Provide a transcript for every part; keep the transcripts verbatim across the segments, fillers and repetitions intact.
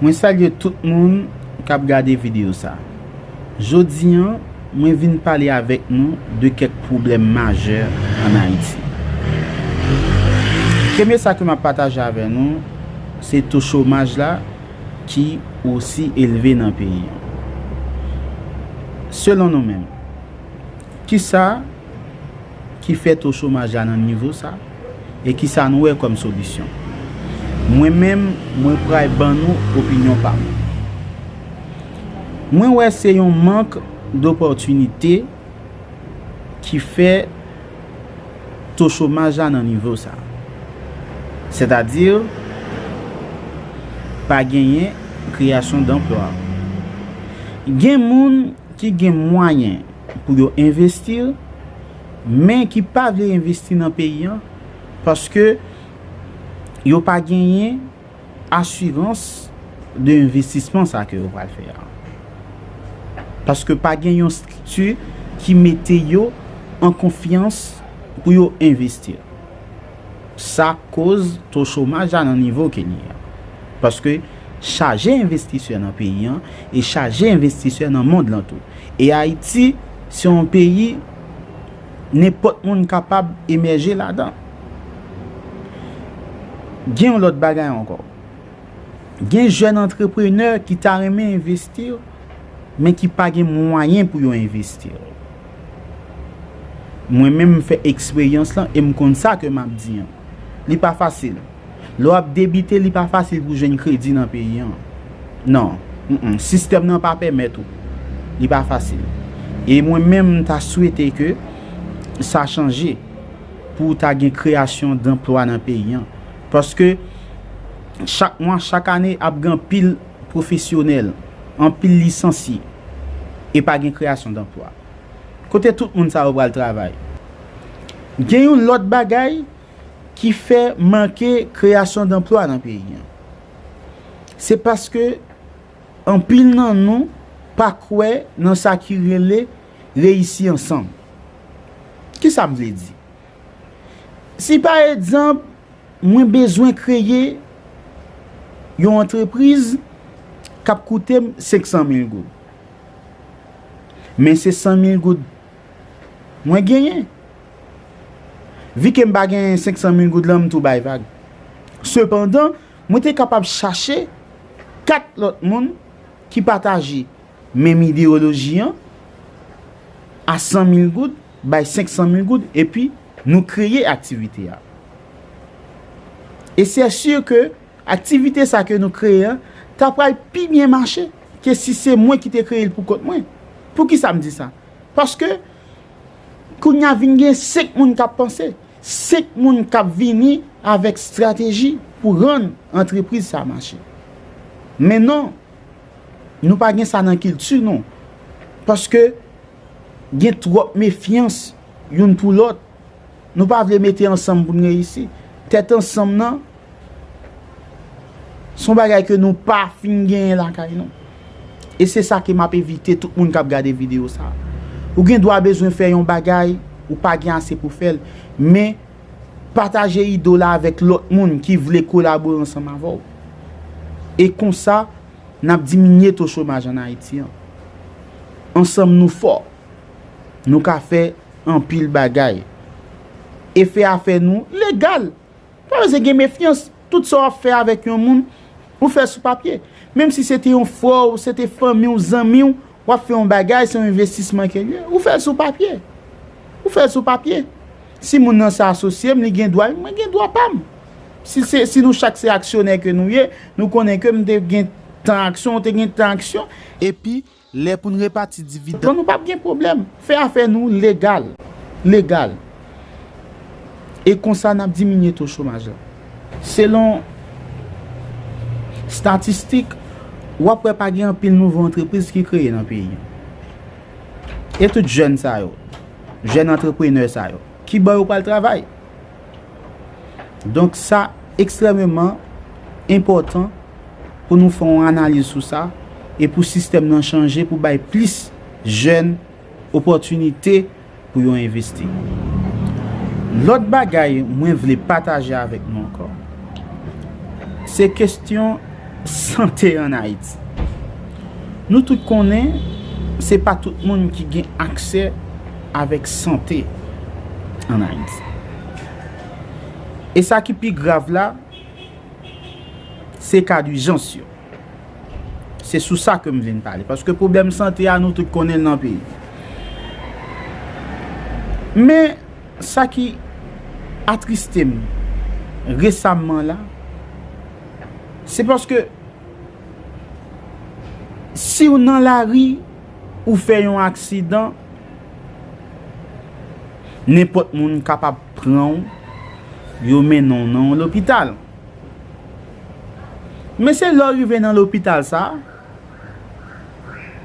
Mwen salye tout moun k ap gade videyo sa. Jodi an, mwen vin pale avèk nou de kèk pwoblèm majè ann Ayiti. Premye sa ke m ap pataje avè nou, se to chomaj la ki osi elve nan peyi an. Selon nou menm, kisa ki fè to chomaj la nan nivo sa, e kisa nou wè kòm solisyon? Mwen menm, mwen pral ban nou opinyon pa m. Mwen wè se yon mank dopòtinite ki fè to chomaj la nan nivo sa. Sètadi, pa genyen kreyasyon danplwa. Gen moun ki gen mwayen pou yo envesti, men ki pa vle envesti nan peyi an, paske yo pa genyen asirans de envestisman sa ke yo pral fè a. Paske pa gen yon estrikti ki mete yo an konfyans pou yo envesti. Sa koz to chomaj la nan nivo ke li ye a. Paske chaje envestisè nan peyi an e chaje envestisè nan mond lan tou. E Ayiti, se yon peyi nenpòt moun kapab emèje ladan. Gen yon lòt bagay ankò. Gen jèn antreprenè ki ta renmen envesti, men ki pa gen mwayen pou yo envesti. Mwen menm, m fè eksperyans lan e m konn sa ke m ap di an. Li pa fasil. Lè w ap debite, li pa fasil pou jwenn kredi nan peyi an. Non. Mm-mm. Sistèm nan pa pèmèt ou. Li pa fasil. E mwen menm, m ta swete ke sa chanje pou ta gen kreyasyon danplwa nan peyi an. Paske chak mwa, chak ane, ap gen anpil pwofesyonèl, anpil lisansye, e pa gen kreyasyon danplwa. Kote tout moun sa yo pral travay? Gen yon lòt bagay ki fè manke kreyasyon danplwa nan peyi an. Se paske anpil nan nou pa kwè nan sa ki rele reyisi ansanm. Kisa m vle di? Si pa egzanp, mwen bezwen kreye yon antrepriz k ap koute m senk san mil goud. Men se san mil goud mwen genyen. Vi ke m pa genyen senk san mil goud lan, m tou bay vag. Sepandan, mwen te kapab chache kat lòt moun ki pataje menm ideyoloji an a san mil goud, bay senk san mil goud, epi nou kreye aktivite a. E se si ke aktivite sa ke nou kreye an ta pral pi byen mache ke si se mwen ki te kreye l pou kont mwen. Poukisa m di sa? Paske kounye a vin gen senk moun k ap panse, senk moun k ap vini avèk estrateji pou rann antrepriz sa mache. Men non, nou pa gen sa nan kilti nou. Paske gen twòp mefyans youn pou lòt. Nou pa vle mete ansanm pou n reyisi. Tèt ansanm nan, se yon bagay ke nou pa fin genyen lakay nou. E se sa ke m ap envite tout moun k ap gade videyo sa a. Ou gen dwa bezwen fè yon bagay, ou pa gen ase pou fè l, men pataje ide w la avèk lòt moun ki vle kolabore ansanm avè w. E konsa, n ap diminye to chomaj ann Ayiti an. Ansanm nou fò. Nou ka fè anpil bagay. E fè afè nou legal. Pa bezwen gen mefyans. Tout sa w ap fè avèk yon moun, ou fè l sou papye. Menm si se te yon frè w, se te fanmi w, zanmi w, w ap fè yon bagay, se yon envestisman ke l ye, ou fè l sou papye. Ou fè l sou papye. Si moun nan sa asosye m, li gen dwa l, mwen gen dwa pa m. Si se, si nou chak se aksyonè ke nou ye, nou konnen ke m te gen tan aksyon, ou te gen tan aksyon, epi lè pou n repati dividann, nou p ap gen pwoblèm. Fè afè nou legal. Legal. E konsa, n ap diminye to chomaj la. Selon estatistik, w ap wè pa gen anpil nouvo antrepriz ki kreye nan peyi an. E tout jèn sa yo, jèn antreprenè sa yo, ki bò yo pral travay? Donk, sa ekstrèmeman enpòtan pou nou fè yon analiz sou sa e pou sistèm nan chanje, pou bay plis jèn opòtinite pou yo envesti. Lòt bagay mwen vle pataje avèk nou ankò, se kesyon Sante ann Ayiti. Nou tout konnen se pa tout moun ki gen aksè avèk sante ann Ayiti. E sa ki pi grav la, se ka dijans yo. Se sou sa ke m vin pale. Paske pwoblèm sante a, nou tout konnen l nan peyi. Men, sa ki atriste m resaman la, se paske si w nan lari, ou fè yon aksidan, nenpòt moun kapab pran w, yo mennen w nan yon lopital. Men se lè w rive nan lopital sa a,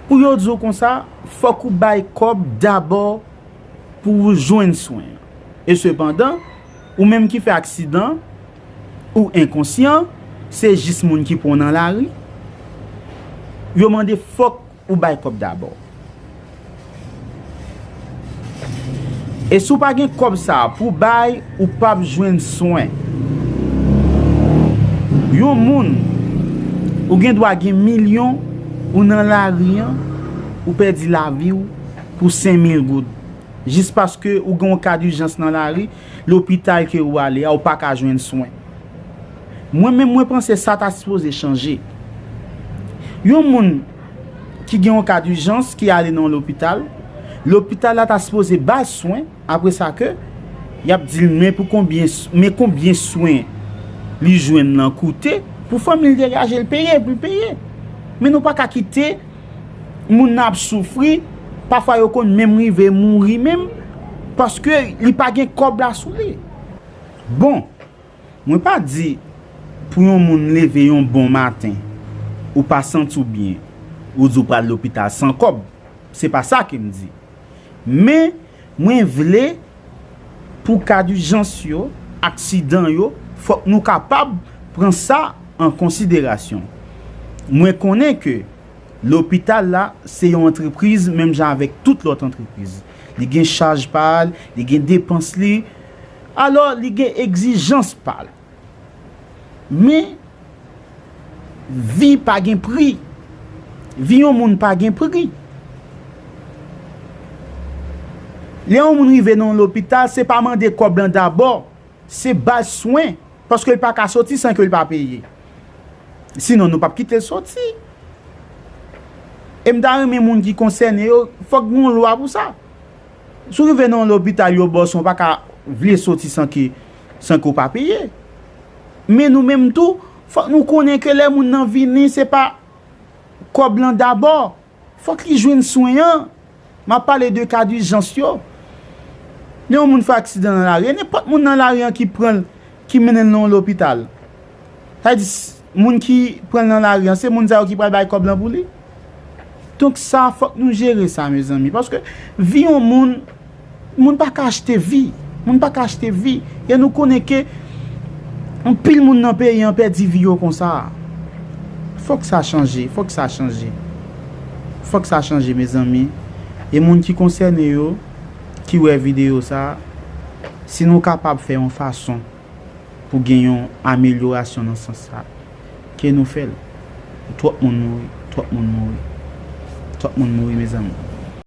pou yo di w konsa, fòk ou bay kòb dabò pou w jwenn swen. E sepandan, ou menm ki fè aksidan, ou enkonsyan, se jis moun ki pran w nan lari, yo mande fòk ou bay kòb dabò. E si w pa gen kòb sa a pou w bay, ou p ap jwenn swen. Yon moun, ou gen dwa gen milyon, ou nan lari an, ou pèdi lavi w pou senk mil goud. Jis paske ou gen yon ka dijans nan lari, lopital ke ou ale a, ou pa ka jwenn swen. Mwen menm, mwen panse sa ta sipoze chanje. Yon moun ki gen yon ka dijans, ki ale nan yon lopital, lopital la ta sipoze ba l swen, apre sa ke y ap di l men pou konbyen, men konbyen swen li jwenn lan koute, pou fanmi l degaje l peye, pou l peye. Men nou pa ka kite moun nan ap soufri, pafwa yo konn menm rive mouri menm, paske li pa gen kòb la sou li. Bon, mwen pa di pou yon moun leve yon bon maten, ou pa santi w byen, ou di w pral lopital san kòb. Se pa sa ke m di. Men, mwen vle pou ka dijans yo, aksidan yo, fòk nou kapab pran sa an konsiderasyon. Mwen konnen ke lopital la, se yon antrepriz menm jan avèk tout lòt antrepriz. Li gen chaj pa l, li gen depans li, alò li gen egzijans pa l. Men, vi pa gen pri. Vi yon moun pa gen pri. Lè yon moun rive nan yon lopital, se pa mande kòb lan dabò, se ba l swen, paske l pa ka soti san ke l pa peye. Sinon, nou p ap kite l soti. E m ta renmen moun ki konsène yo, fòk gen yon lwa pou sa. Si w rive nan yon lopital, yo ba w swen, w pa ka vle soti san ke, san ke w pa peye. Men nou menm tou, fòk nou konnen ke lè moun nan vini, se pa kòb lan dabò. Fòk li jwenn swen an. M ap pale de ka dijans yo. Lè yon moun fè aksidan nan lari, e nenpòt moun nan lari an ki pran l, ki mennen l nan yon lopital. Sa vle di, s-, moun ki pran l nan lari an, se moun sa yo ki pral bay kòb lan pou li. Donk sa, fòk nou jere sa, mezanmi. Paske vi yon moun, moun pa ka achte vi. Moun pa ka achte vi. E nou konnen ke anpil moun nan peyi an pèdi vi yo konsa. Fòk sa chanje, fòk sa chanje. Fòk sa chanje, mezanmi. E moun ki konsène yo, ki wè videyo sa, si nou kapab fè yon fason pou gen yon amelyorasyon nan sans sa, ke nou fè l. Twòp moun mouri, twòp moun mouri, twòp moun mouri, mezanmi.